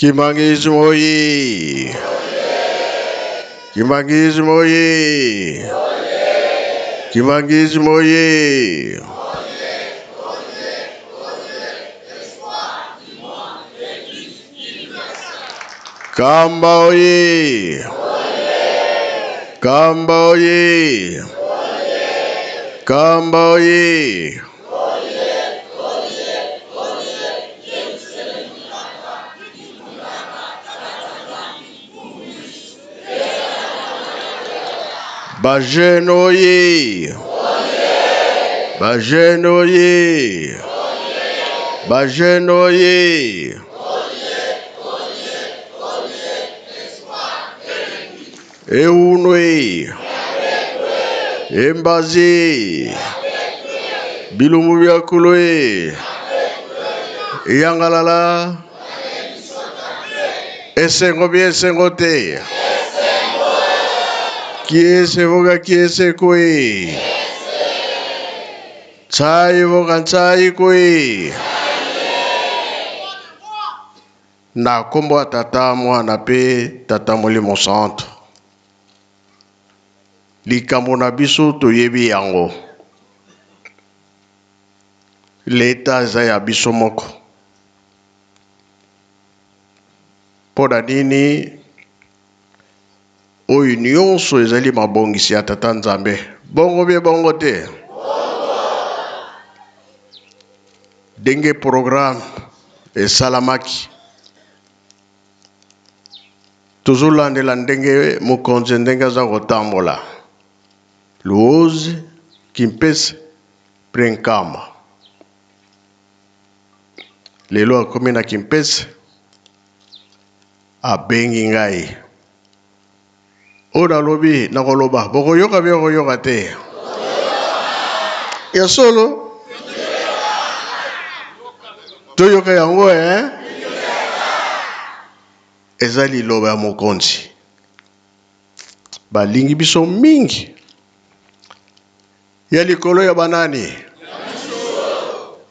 Kimbanguisme oye! Kimbanguisme oye! Kimbanguisme oye! Kamba oye! Kamba oye! Kamba oye! Ba jeune oye! Ba jeune oye! Ba jeune oye! Eunwe! Embazi! Bilumbu bya kulwe! Eyangalala! Esengo bi esengo te! Kiese voka kiese kwe! Ntsai voka ntsai kwe! Na kombo ya Tata, Mwana pe Tata Molimo Santu. Likambo na biso toyebi yango. Leta eza ya biso moko. Mpo na nini oyo nyonso ezali mabongisi ya Tata Nzambe? Bongo bie bongo te? Ndenge programme esalamaki, tozolandela ndenge mokonzi ndenge aza kotambola. Luozi, Kimpese mpe Nkamba. Lelo akomi na Kimpese, abengi ngai. Oyo nalobi nakoloba, bokoyoka bie koyoka te? Ya solo toyoka yango eh? Eza liloba ya mokonzi. Balingi biso mingi. Ya likolo ya banani?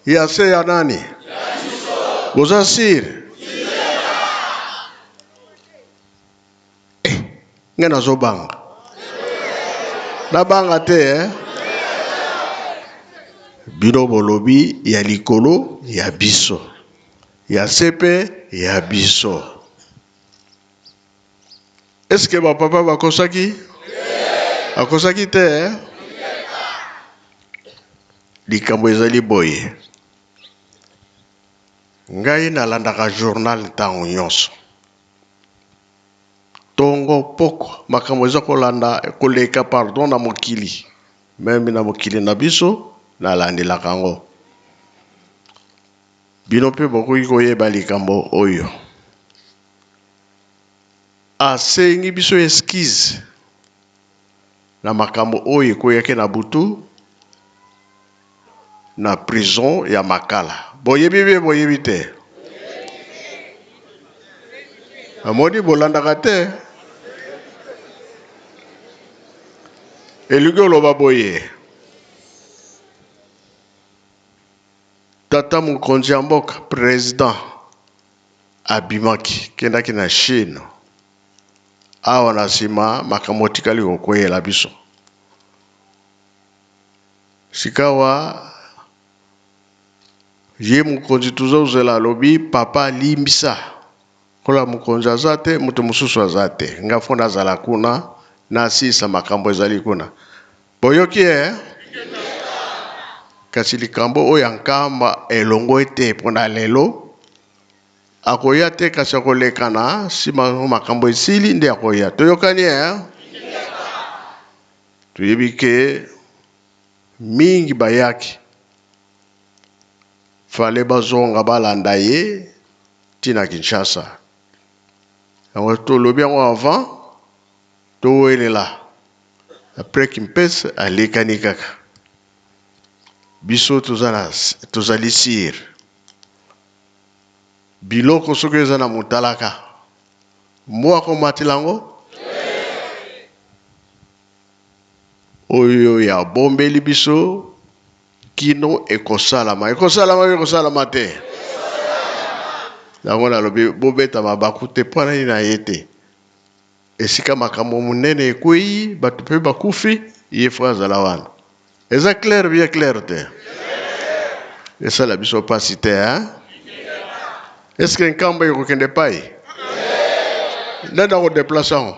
Ya se ya nani? Boza sire? Eh, ngai nazobanga. Nabanga te eh? Bino bolobi ya likolo ya biso, ya se pe ya biso. Est-ce que ba papa bakosaki? Akosaki te eh? Likambo ezali boye. Ngai nalandaka journal ntango nyonso. Tongo pokwa makambo eza kolanda koleka pardon na mokili meme na mokili na biso nalandelaka yango. Bino pe bokoki koyeba likambo oyo. Asengi biso excuse na makambo oyo ekweyaki na butu na prison ya Makala. Boyebi be boyebi te? Amoni bolandaka te. Elingi oloba boye. Tata mokonzi ya mboka president abimaki kendaki na Chine awa na sima makambo etikali kokweyela biso sikawa ye mokonzi tozozela alobi papa limbisa kola mokonzi aza te moto mosusu aza te nga fo nazala kuna nasilisa makambo ezali kuna Boyoki eh? Kasi likambo oyo ya Nkamba elongwe te mpo na lelo. Akoya te kasi akoleka na sima makambo esili nde akoya. Toyokani eh? Toyebi ke mingi bayaki fale bazonga balanda ye ti na Kinshasa. Yango tolobi yango avant Towelela après kimpese alekani kaka biso toza na tozali sur biloko soki eza na motalaka mbwa akomatela yango oyo ya bombeli biso kino ekosalama ekosalama ekosalama te. Yango nalobi bobeta mabaku te mpo na nini na ye te. Esika makambo monene ekwei, bato mpe bakufi, ye fo azala wana. Eza clair bien clair te? Esala biso pasi te hein? Est-ce que Nkamba ekokende epai? Nani akodeplace yango?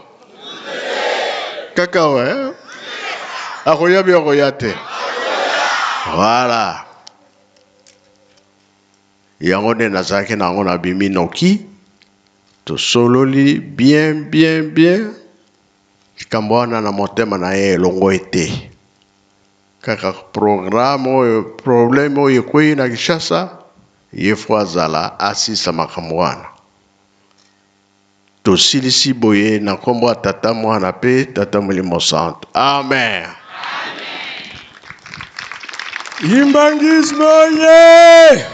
Kaka wa hein? Akoya bi akoya te. Voilà. Yango nde nazalaki na yango nabimi noki. Tosololi bien bien bien. Likambo wana na motema na ye elongwe te. Kaka programme oyo problème oyo ekweyi na Kinshasa, ye faut azala asilisa makambo wana. Tosilisi boye na nkombo ya Tata, Mwana pe Tata Molimo Santu. Amen. Kimbanguisme oye!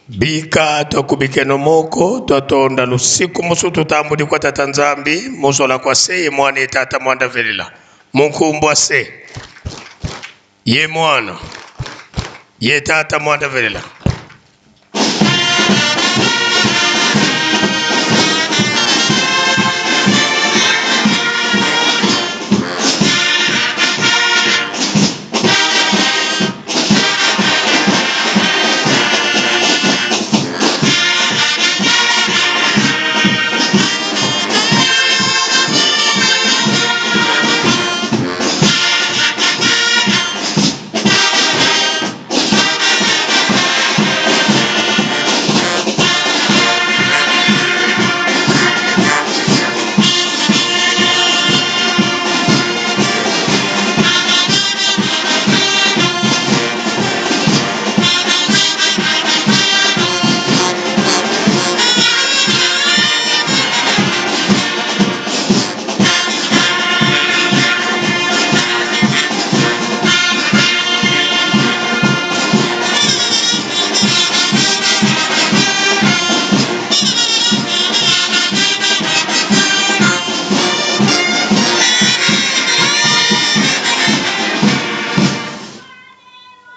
Bika twakubikeno moko twatonda lusiku musu tutambudi kwa tata Nzambi muzola kwa se ye mwana ye tata mwanda velela munkumbwa se ye mwana ye tata mwanda velela.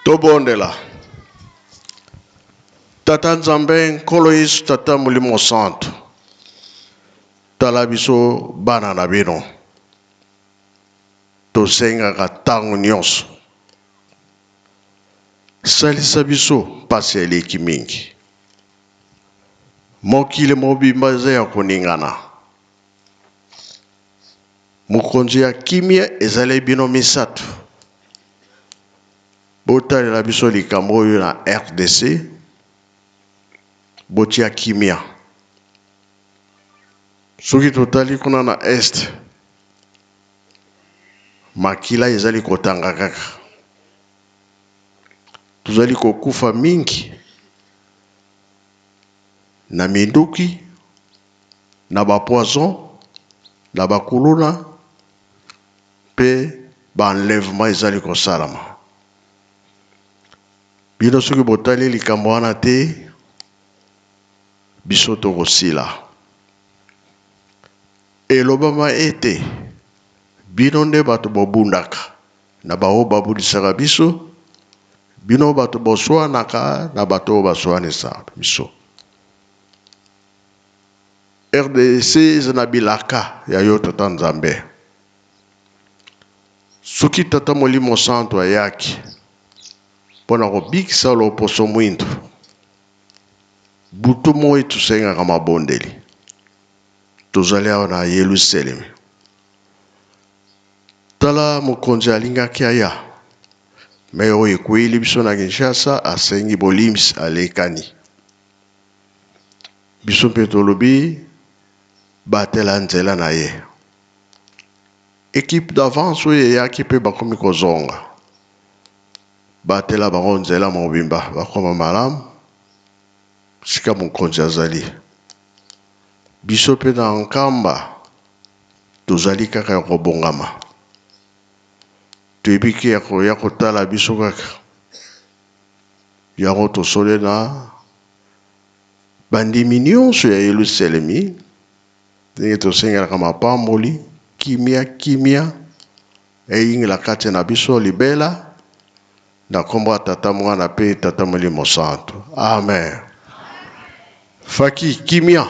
Tobondela. Tata Nzambe, Nkolo Yesu, Tata Molimo Santu, tala biso bana na bino. Tosengaka ntango nyonso, salisa biso, mpasi eleki mingi. Mokili mobimba eza ya koningana. Mokonzi ya kimia ezali bino misato. Botalela biso likambo oyo na RDC, botia kimia. Soki totali kuna na Est, makila ezali kotanga kaka. Tozali kokufa mingi na minduki, na ba poison, na ba kuluna pe ba enlèvement ezali kosalama. Bino soki botali likambo wana te, biso tokosila. Elobama ete bino nde bato bobundaka na baoyo babundisaka biso, bino bato boswanaka na bato oyo baswanisaka biso. RDC eza na bilaka ya yo Tata Nzambe. Soki Tata Molimo Santu ayaki mpo na kobikisa loposo mwindu, butu moi tosengaka mabondeli. Tozali awa na Yelusalemi. Tala mokonzi alingaki aya, me oyo ekweyeli biso na Kinshasa, asengi bolimbisi, alekani. Biso mpe tolobi batela nzela na ye. Equipe d'avance oyo eyaki mpe bakomi kozonga, batela bango nzela mobimba, bakoma malamu sika mokonzi azali. Biso mpe na Nkamba tozali kaka ya kobongama, toyebi ke ya koya kotala biso kaka yango. Tosole na bandimi nyonso ya Yelusalemi ndenge tosengelaka mapamboli, kimia kimia eyingela kati na biso libela. Na kombo ya Tata, Mwana pe Tata Molimo Santu. Amen. Faki kimia.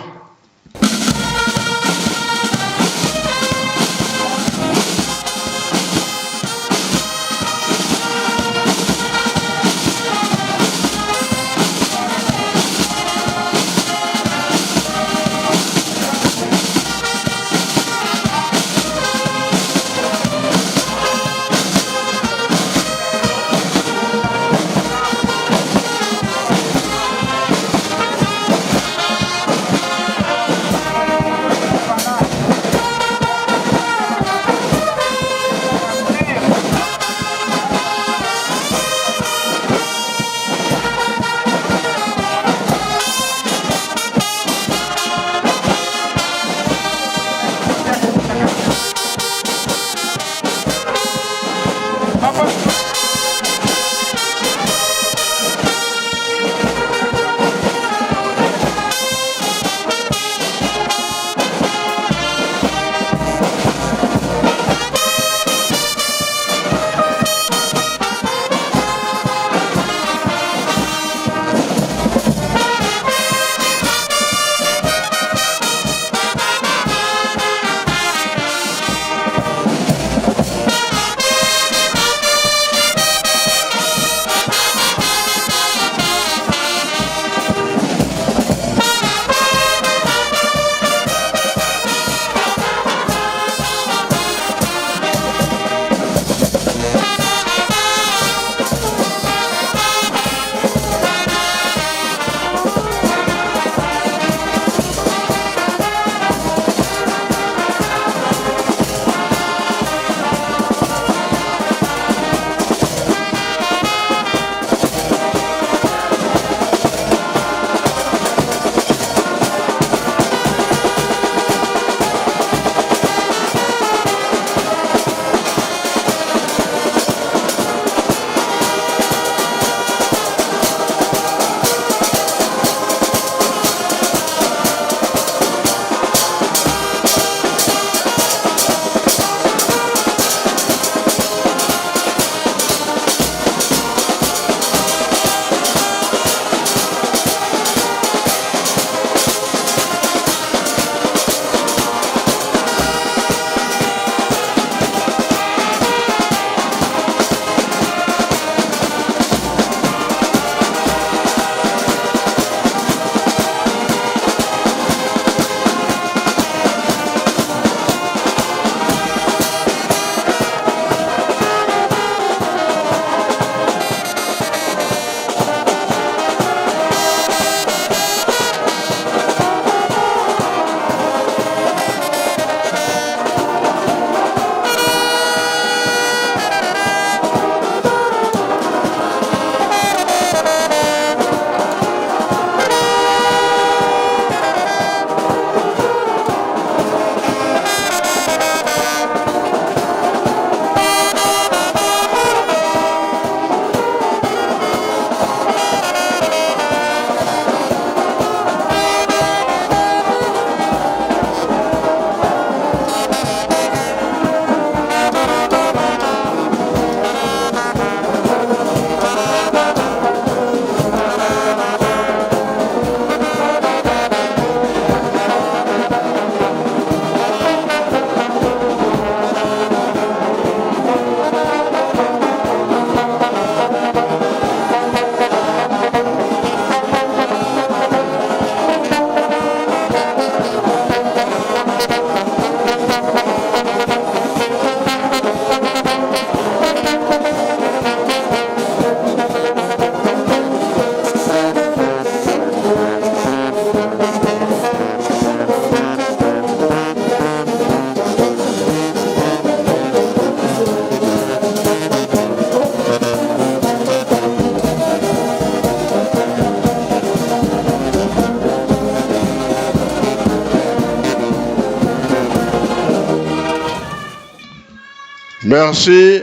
Merci.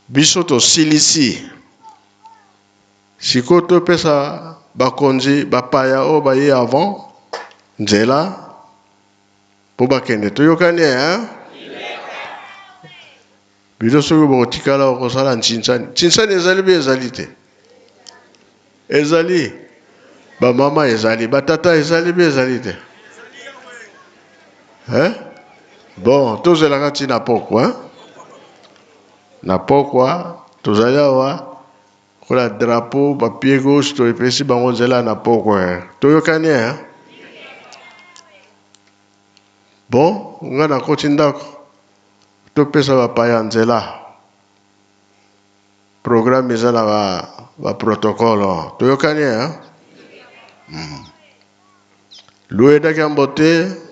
Biso tosilisi. Sikoyo topesa bakonzi bapaya oyo baye avant nzela mpo bakende. Toyokani hein? Bino soki bokotikala okosala ntsinsani. Ntsinsani ezali mpe ezali te. Ezali bamama ezali, batata ezali mpe ezali te. Hein? Bon, tozelaka ti na pokwa. Hein? Na pokwa tozali awa kola drapeau ba pied gauche toepesi bango nzela na pokwa. Toyokani hein? Bon, nga nakoti ndako topesa bapaya nzela. Programme eza na ba, ba protocole. Toyokani hein? Luedaki mbote.